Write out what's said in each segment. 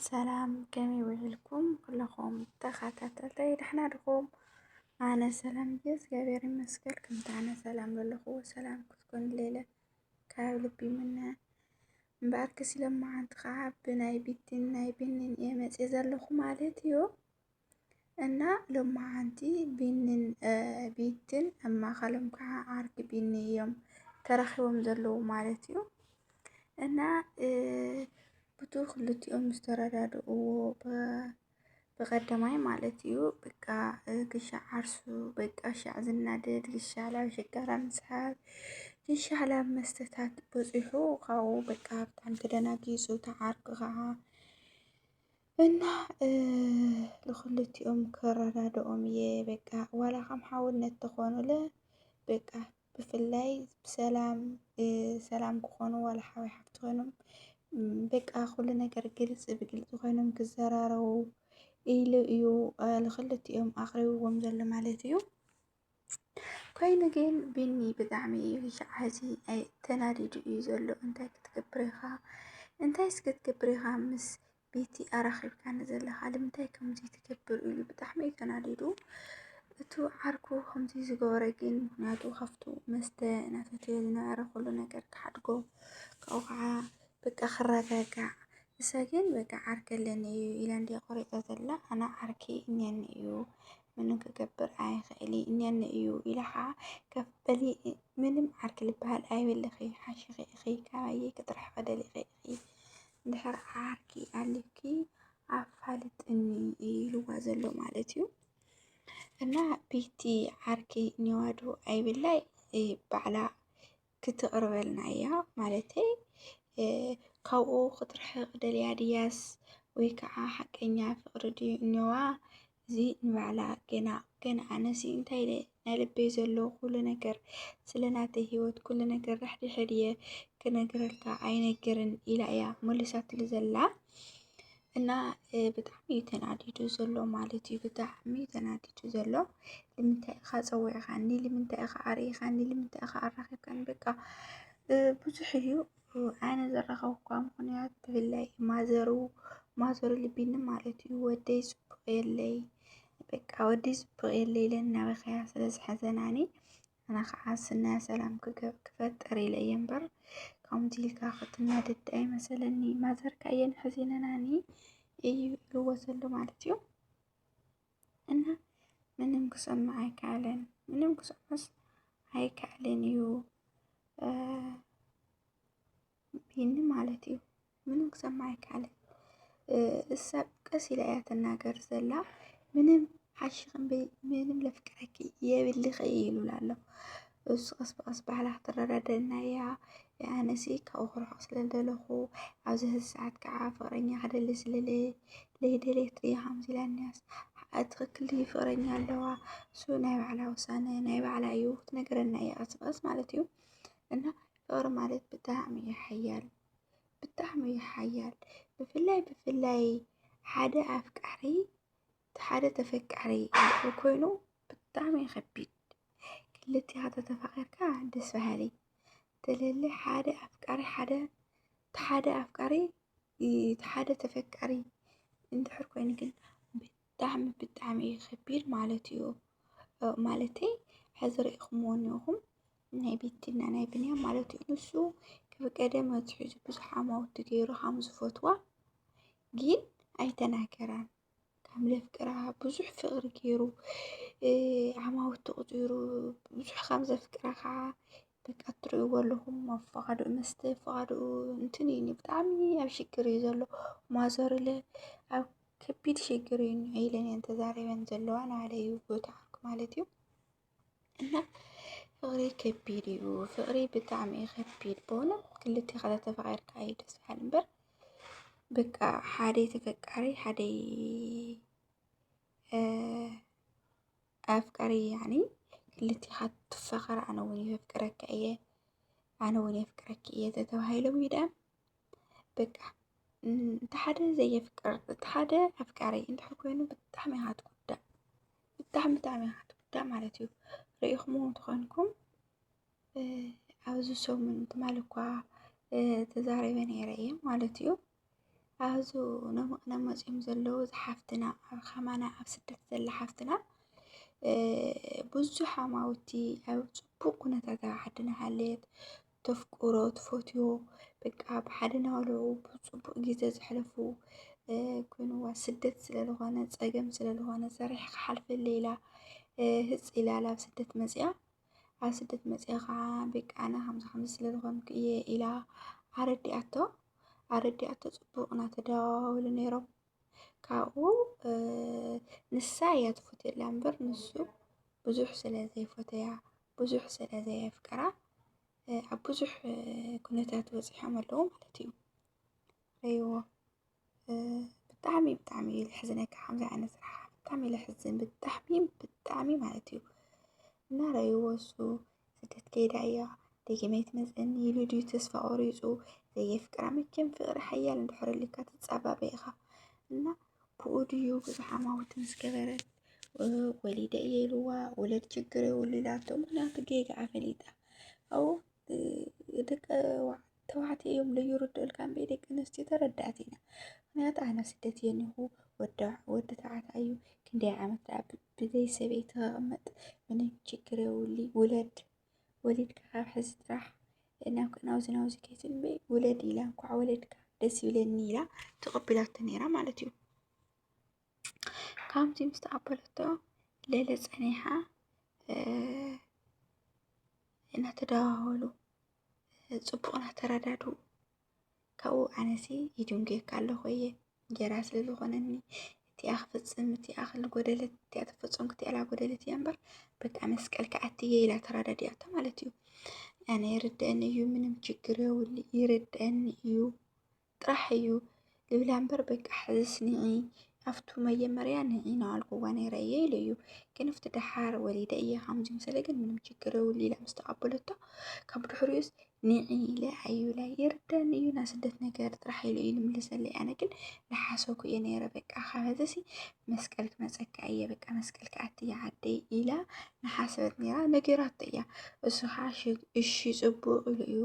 ሰላም፣ ከመይ ውዒልኩም ኩለኹም ተኸታተልተይ? ደሕና ድኹም? ኣነ ሰላም እየ፣ እግዚኣብሔር ይመስገን። ከምቲ ኣነ ሰላም ዘለኹዎ ሰላም ክትኮኑ ሌለ ካብ ልቢ ይምነ። እምበኣርከስ ሎማዓንቲ ኸዓ ብናይ ቢትን ናይ ቢንን እየ መፅየ ዘለኹ ማለት እዩ። እና ሎማዓንቲ ቢንን፣ እ፣ ቢትን ኣብ ማእኸሎም ከዓ ዓርኪ ቢኒ እዮም ተራኺቦም ዘለዉ ማለት እዩ። እና፣ እ፣ ብቱ ክልቲኦም ዝተረዳድእዎ ብ-፣ ብቐዳማይ ማለት እዩ። በቃ፣ እ፣ ግሻ ዓርሱ፣ በቃ፣ ሻዕ ዝናደድ፣ ግሻ ላብ ሽጋራ ምስሓብ፣ ግሻ ላብ መስተታት በፂሑ፣ ካብኡ በቃ ብጣዕሚ ተደናጊፁ፣ ተዓርኩ ከዓ። እና፣ እ፣ ንክልቲኦም ክረዳድኦም እየ። በቃ፣ ዋላ ከም ሓውነት ተኾኑለ፣ በቃ፣ ብፍላይ ብሰላም፣ እ፣ ሰላም ክኾኑ፣ ዋላ ሓወይ ሓፍቲ ኮይኖም፣ እም፣ በቃ፣ ኩሉ ነገር ግልፂ ብግልፂ ኮይኖም ክዘራረቡ ኢሉ እዩ፣ እ፣ ንክልቲኦም ኣቕሪብዎም ዘሎ ማለት እዩ። ኮይኑ ግን ቢኒ ብጣዕሚ እዩ ሻዕ ሕዚ ኣይ-፣ ተናዲዱ እዩ ዘሎ። እንታይ ክትገብር ኢኻ? እንታይስ ክትገብር ኢኻ ምስ ቤቲ ኣራኺብካኒ ዘለኻ? ልምንታይ ከምዚ ትገብር? ኢሉ ብጣዕሚ እዩ ተናዲዱ። እቱ ዓርኩ ከምዚ ዝገበረ ግን ምኽንያቱ ካብቱ መስተ እናሰተየ ዝነበረ ኩሉ ነገር ክሓድጎ፣ ካብኡ ከዓ በቃ ክረጋጋዕ። ንሳ ግን በቃ ዓርኪ ኣለኒ እዩ ኢላ እንድያ ቆሪፃ ዘላ። ኣነ ዓርኪ እኒአኒ እዩ፣ ምንም ክገብር ኣይኽእል እኒአኒ እዩ ኢላ ከዓ ከፍ በሊ፣ ምንም ዓርኪ ዝበሃል ኣይብልኺ፣ ሓሽኺ ኢኺ፣ ካባየይ ክትርሕቒ ደሊኺ ኢኺ፣ እንድሕር ዓርኪ ኣሊኪ ኣፋልጥኒ ኢልዋ ዘሎ ማለት እዩ። እና ቤቲ ዓርኪ እኒዋ ዶ ኣይብላይ፣ እ፣ ባዕላ ክትቕርበልና እያ። ማለተይ፣ እ፣ ካብኡ ክትርሕቕ ደልያ ድያስ ወይ ከዓ ሓቀኛ ፍቕሪ ድዩ እኒዋ? እዚ ንባዕላ ገና፣ ገና ኣነሲ እንታይ ኢለ ናይ ልበይ ዘሎ ኩሉ ነገር ስለ ናተይ ህይወት ኩሉ ነገር ዳሕዲሐ ድየ ክነግረልካ? ኣይነግርን ኢላ እያ መሊሳትሉ ዘላ። እና፣ እ፣ ብጣዕሚ እዩ ተናዲዱ ዘሎ ማለት እዩ። ብጣዕሚ እዩ ተናዲዱ ዘሎ። ልምንታይ ኢኻ ጸዊዕኻኒ? ልምንታይ ኢኻ ኣርኢኻኒ? ልምንታይ ኢኻ ኣራኺብካኒ? በቃ፣ እ፣ ብዙሕ እዩ። ኣነ ዘራኸብኳ ምኽንያት ብፍላይ ማዘሩ፣ ማዘሩ ልቢኒ ማለት እዩ። ወደይ ጽቡቕ የለይ፣ በቃ ወደይ ጽቡቕ የለይ ኢለን እናበኸያ ስለ ዝሐዘናኒ፣ ኣነ ኸዓ ስናያ ሰላም ክገብ-፣ ክፈጥር ኢለ እየ እምበር፣ ከምዚ ኢልካ ክትናደድ ኣይመሰለኒ። ማዘርካ እየን ሕዚነናኒ እዩ ኢልዎ ዘሎ ማለት እዩ። እና ምንም ክሰምዕ ኣይከኣለን። ምንም ክሰምዕስ ኣይከኣልን እዩ፣ እ፣ ቢኒ ማለት እዩ። ምንም ክሰምዕ ኣይከኣለን። እ፣ እሳ ቀስ ኢላ እያ ትናገር ዘላ። ምንም ሓሽኺ እምበይ ምንም ለፍቅረኪ የብልኺ ኢሉላ ኣሎ። እሱ ቀስ ብቐስ ባዕላ ክትረዳደአና እያ። ኣነሲ ካብኡ ክርሕቕ ስለ ዝደለኹ፣ ኣብዚ ሕዚ ሰዓት ከዓ ፍቕረኛ ክደሊ ስለ ለይ-፣ ለይደለየት እያ ከምዚ ኢላኒያስ። ትኽክል ድዩ? ፍቕረኛ ኣለዋ። እሱ ናይ ባዕላ ውሳነ፣ ናይ ባዕላ እዩ። ክትነግረና እያ ቀስ ብቐስ ማለት እዩ። እና ፍቕሪ ማለት ብጣዕሚ እዩ ሓያል። ብጣዕሚ እዩ ሓያል። ብፍላይ፣ ብፍላይ ሓደ ኣፍቃሪ፣ ሓደ ተፈቃሪ እንድሕር ኮይኑ ብጣዕሚ እዩ ከቢድ። ክልቲኻ ተተፋቒርካ ደስ በሃሊ። ተለለ ሓደ ኣፍቃሪ፣ ሓደ፣ ሓደ ኣፍቃሪ፣ እ፣ ሓደ ተፈቃሪ እንድሕር ኮይኑ ግን ብጣዕሚ፣ ብጣዕሚ እዩ ከቢድ ማለት እዩ። እ፣ ማለተይ፣ ሕዚ ርኢኹምዎ እኒኦኹም ናይ ቤቲና ናይ ብንያም ማለት እዩ። ንሱ ካብ ቀደም ኣትሒዙ ብዙሕ ዓማውቲ ገይሩ ከም ዝፈትዋ ግን ኣይተናገራን። ከም ዘፍቅራ ብዙሕ ፍቕሪ ገይሩ፣ እ፣ ዓማውቲ ቁፂሩ ብዙሕ ከም ዘፍቅራ ከዓ በቃ እትርእይዎ ኣለኹም። ኣብ ፈቓድኡ መስተ፣ ፈቓድኡ እንትን እዩ፣ ብጣዕሚ ኣብ ሽግር እዩ ዘሎ። ማዘርለ ኣብ ከቢድ ሽግር እዩ እኒኦ ኢለን እየን ተዛሪበን ዘለዋ፣ ንባዕለይ እዩ ዝተዓርኩ ማለት እዩ። እና ፍቕሪ ከቢድ እዩ፣ ፍቕሪ ብጣዕሚ እዩ ከቢድ። በእውነት ክልቴኻ ተተፋቒርካ እዩ ደስ በሃሊ እምበር፣ በቃ ሓደ ተፈቃሪ፣ ሓደ፣ እ፣ ኣፍቃሪ፣ ያኒ ክልቴኻ ትፋቐር፣ ኣነ እውን የፍቅረካ እየ፣ ኣነ እውን የፍቅረኪ እየ ተተባሂሎም እዩ ደኣ። በቃ፣ እም፣ እቲ ሓደ ዘየፍቅር፣ እቲ ሓደ ኣፍቃሪ እንድሕር ኮይኑ ብጣዕሚ ኢኻ ትጉዳእ። ብጣዕሚ፣ ብጣዕሚ ኢኻ ትጉዳእ ማለት እዩ። ርኢኹምዎ እንተኾይንኩም፣ እ፣ ኣብዚ ሰሙን ትማሊ እኳ፣ እ፣ ተዛሪበ ነይረ እየ ማለት እዩ። ኣዙ ነሞቕና መፂኦም ዘለዉ ዝሓፍትና ኣብ ኸማና ኣብ ስደት ዘላ ሓፍትና ብዙሕ ኣማውቲ ኣብ ፅቡቕ ኩነታት ኣብ ዓድና ሃለየት ተፍቅሮ ትፈትዮ በቃ ብሓደ ናውልዑ ብፅቡቕ ግዜ ዘሕለፉ ኮይንዋ ስደት ስለዝኾነ ፀገም ስለዝኾነ ሰሪሕ ክሓልፈለ ኢላ ህፅ ኢላ ላብ ስደት መፅያ ኣብ ስደት መፅያ ከዓ በቃ ኣነ ከምዚ ከምዚ ስለዝኾንኩ እየ ኢላ ኣረዲኣቶ ኣረዲኣቶ ፅቡቕ እናተደዋወሉ ነይሮም ካብኡ ንሳ እያ ትፈትየላ እምበር ንሱ ብዙሕ ስለ ዘይፈተያ ብዙሕ ስለ ዘየፍቅራ ኣብ ብዙሕ ኩነታት በፂሖም ኣለዉ ማለት እዩ ረይዎ ብጣዕሚ ብጣዕሚ እዩ ለሕዝነካ ከምዚ ዓይነት ስራሕ ብጣዕሚ ለሕዝን ብጣዕሚ ብጣዕሚ ማለት እዩ እና ረይዎ እሱ ስደት ከይዳ እያ ደጊመ ኣይትመፅእን ኢሉ ድዩ ተስፋ ቆሪፁ ዘየፍቅራ መቸም ፍቅሪ ሓያል እንድሕር ኣሊካ ትፃባበ ኢካ እና ብኡ ድዩ ብዙሕ ኣማውት ምስ ገበረት ወሊደ እየ ኢልዋ ውለድ ችግር የብሉ ኢላቶ ምክንያቱ ጌጋ ፈሊጣ ኣብኡ ደቂ ተባዕትዮ እዮም ለይርድኡልካ እምበይ ደቂ ኣንስትዮ ተረዳእቲ ኢና ምክንያቱ ኣነ ስደት እየ እኒኹ ወዲ ተባዕታይ እዩ ክንደይ ዓመት ደኣ ብዘይ ሰበይቲ ከቕምጥ ምንም ችግር የብሉ ውለድ ወሊድካ ካብ ሕዚ ጥራሕ ናብ ናውዚ ናውዚ ከይትብል እምበይ ውለድ ኢላ እንኳዕ ወለድካ ደስ ይብለኒ ኢላ ተቐቢላቶ ነይራ ማለት እዩ። ካብዚ ምስ ተቐበለቶ ለለ ጸኒሓ እናተደዋወሉ ጽቡቕ እናተረዳድኡ ካብኡ ኣነሲ ይድንጉየካ ኣለኹ እየ እንጀራ ስለ ዝኾነኒ እቲኣ ክፍጽም እቲኣ ክልጎደለት እቲኣ ተፈጸምኩ እቲኣ ላጎደለት እያ እምበር በቃ መስቀል ክኣቲ እየ ኢላ ተረዳዲኣቶ ማለት እዩ። ኣነ ይርደአኒ እዩ ምንም ችግር የውል ይርደአኒ እዩ ጥራሕ እዩ ልብላ እምበር በቃ ሕዝስ ንዒ ኣብቱ መጀመርያ ንዒ ናዋልኩዋ ነይረ እየ ኢሉ እዩ። ግን ኣብቲ ደሓር ወሊደ እየ ከምዚ ምሰለ ግን ምንም ችግር የውል ኢላ ምስ ተቐበለቶ ካብ ድሕሪኡስ ንዒ ኢለ ኣዩ ኢላ ይርደኒ እዩ ናይ ስደት ነገር ጥራሕ ኢሉ እዩ ልምልሰለይ ኣነ ግን ልሓሰብኩ እየ ነይረ በቃ ካብ ሕዝሲ መስቀል ክመፀካ እየ በቃ መስቀል ክኣቲ እየ ዓደይ ኢላ ንሓሰበት ነይራ ነጊራቶ እያ እሱ ከዓ እሺ ፅቡቅ ኢሉ እዩ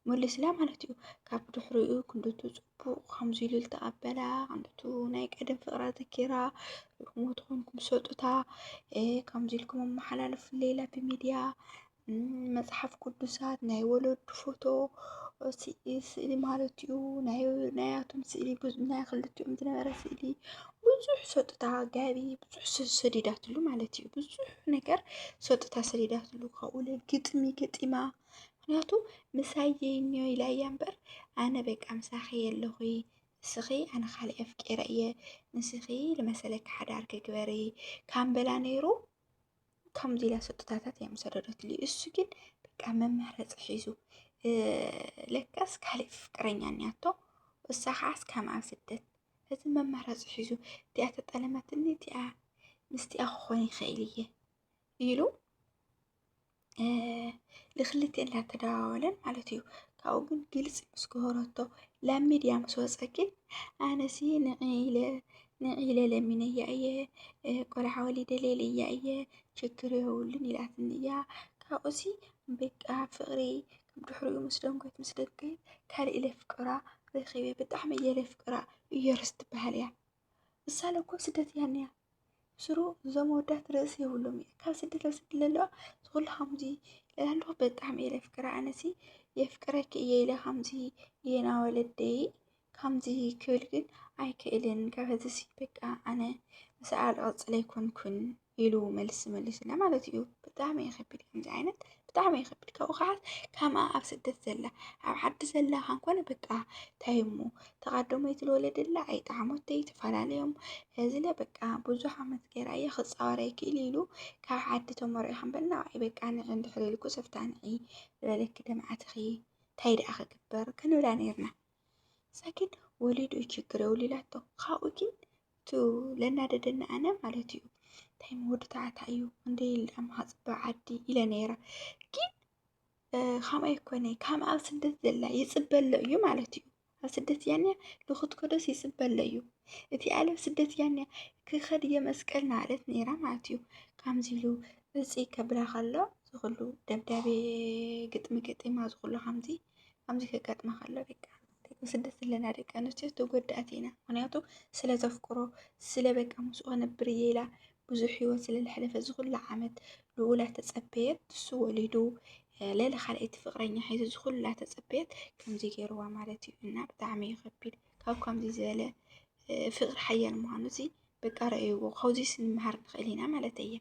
መሊስላ ማለት እዩ። ካብ ድሕሪኡ ክንድቱ ጽቡቕ ከምዚ ኢሉ ዝተቐበላ፣ ክንድቱ ናይ ቀደም ፍቕራ ዘኪራ፣ ርኢኹሞ ተኾንኩም ሰጡታ፣ ከምዚ ኢልኩም ኣመሓላልፉለይ ኢላ ብሚድያ፣ መጽሓፍ ቅዱሳት፣ ናይ ወለዱ ፎቶ፣ ስእሊ ማለት እዩ፣ ናይ ናያቶም ስእሊ፣ ናይ ክልቲኦም ዝነበረ ስእሊ፣ ብዙሕ ሰጡታ፣ ጋቢ፣ ብዙሕ ሰዲዳትሉ ማለት እዩ። ብዙሕ ነገር ሰጡታ ሰዲዳትሉ፣ ካብኡ ግጥሚ ገጢማ፣ ምኽንያቱ ምሳይ እየ እኒኦ ኢላ እያ እምበር ኣነ በቃ ምሳኺ የለኹ እስኺ ኣነ ካልእ ኣፍቂረ እየ ንስኺ ልመሰለኪ ሓዳር ክግበሪ ካምበላ ነይሩ ከምዚ ኢላ ስጦታታት እያ ምሰደደትሉ እሱ ግን በቃ መመረፂ ሒዙ ለካስ ካልእ ፍቅረኛ እኒያቶ እሳ ከዓ እስካም ኣብ ስደት እዚ መመረፂ ሒዙ እቲኣ ተጠለመትኒ እቲኣ ምስቲኣ ክኾን ይኽእል እየ ኢሉ ልክልቲኤን እንዳተደዋወለን ማለት እዩ። ካብኡ ግን ግልፂ ምስ ገበረቶ ላብ ሚድያ ምስ ወፀ ግን ኣነሲ ንዒ ኢለ ንዒ ኢለ ለሚነያ እየ ቆልዓ ወሊደ ሌለያ እየ ችግር የብሉን ኢላትኒ እያ። ካብኡሲ በቃ ፍቅሪ ካብ ድሕሪኡ ምስ ደንጎየት ምስ ደንጎየት ካልእ ለፍቅራ ረኪበ ብጣዕሚ እየ ለፍቅራ እየሩስ ትበሃል እያ። እሳ ለኮ ስደት እያ እኒኣ። ስሩ እዞም ኣወዳት ርእሲ የብሎም እዩ ካብ ስደት ኣብ ስደት ለለዋ ዝኩሉ ከምዚ ለላለኹ በጣዕሚ እየ ለፍቅራ ኣነሲ የፍቅረኪ እየ ኢለ ከምዚ እየ ናወለደይ ከምዚ ክብል ግን ኣይክእልን ካብ ሕዚሲ በቃ ኣነ ምስኣ ልቕፅል ኣይኮንኩን ኢሉ መልሲ መሊሱላ ማለት እዩ። ብጣዕሚ እዩ ከቢድ ከምዚ ዓይነት ብጣዕሚ እዩ ከቢድ ካብኡ ከዓ ከምኣ ኣብ ስደት ዘላ ኣብ ዓዲ ዘላ ካንኮነ በቃ እንታይ እሞ ተቓደሞይ ትልወለደላ ኣይጠዓሞተይ ተፈላለዮም እዚለ በቃ ብዙሕ ዓመት ገይራ እየ ክፃወር ኣይክእል ኢሉ ካብ ዓዲ ተመርዒ ከምበልና ኣይ በቃ ንዒ እንድሕር ኢልኩ ሰፍታ ንዒ ዝበለኪ ደምዓትኺ እንታይ ደኣ ክግበር ክንብላ ነይርና እሳ ግን ወሊዱ እዩ ችግር የውሊላቶ ካብኡ ግን እቱ ለናደደኒ ኣነ ማለት እዩ እንታይ መወድታዕታ እዩ እንደ ኢልዳም ሃፅባ ዓዲ ኢለ ነይረ ግን ከም ኣይኮነ ከም ኣብ ስደት ዘላ ይፅበሎ እዩ ማለት እዩ ኣብ ስደት ያንያ ንክትከዶስ ይፅበሎ እዩ እቲ ኣለም ስደት ያንያ ክኸድ እየ መስቀል ናለት ነይራ ማለት እዩ ከምዚ ኢሉ ብፂ ከብላ ከሎ ዝኩሉ ደብዳቤ ግጥሚ ገጢማ ዝኩሉ ከምዚ ከምዚ ከጋጥማ ከሎ በቃ ስደት ዘለና ደቂ ኣንስትዮ ተጎዳእቲ ኢና። ምኽንያቱ ስለ ዘፍቅሮ፣ ስለ በቃ ምስኡ ክነብር እየ ኢላ ብዙሕ ህይወት ስለ ዘሕለፈ፣ እዚ ኩሉ ዓመት ንኡ እናተጸበየት፣ ንሱ ወሊዱ፣ እ፣ ሌላ ካልኣይቲ ፍቕረኛ ሒዙ፣ እዚ ኩሉ እናተጸበየት ከምዚ ገይርዋ ማለት እዩ። እና ብጣዕሚ እዩ ከቢድ። ካብ ከምዚ ዝበለ፣ እ፣ ፍቕሪ ሓያል ምዃኑ እዚ በቃ ረእይዎ። ካብዚስ ንምሃር ንኽእል ኢና ማለት እየ።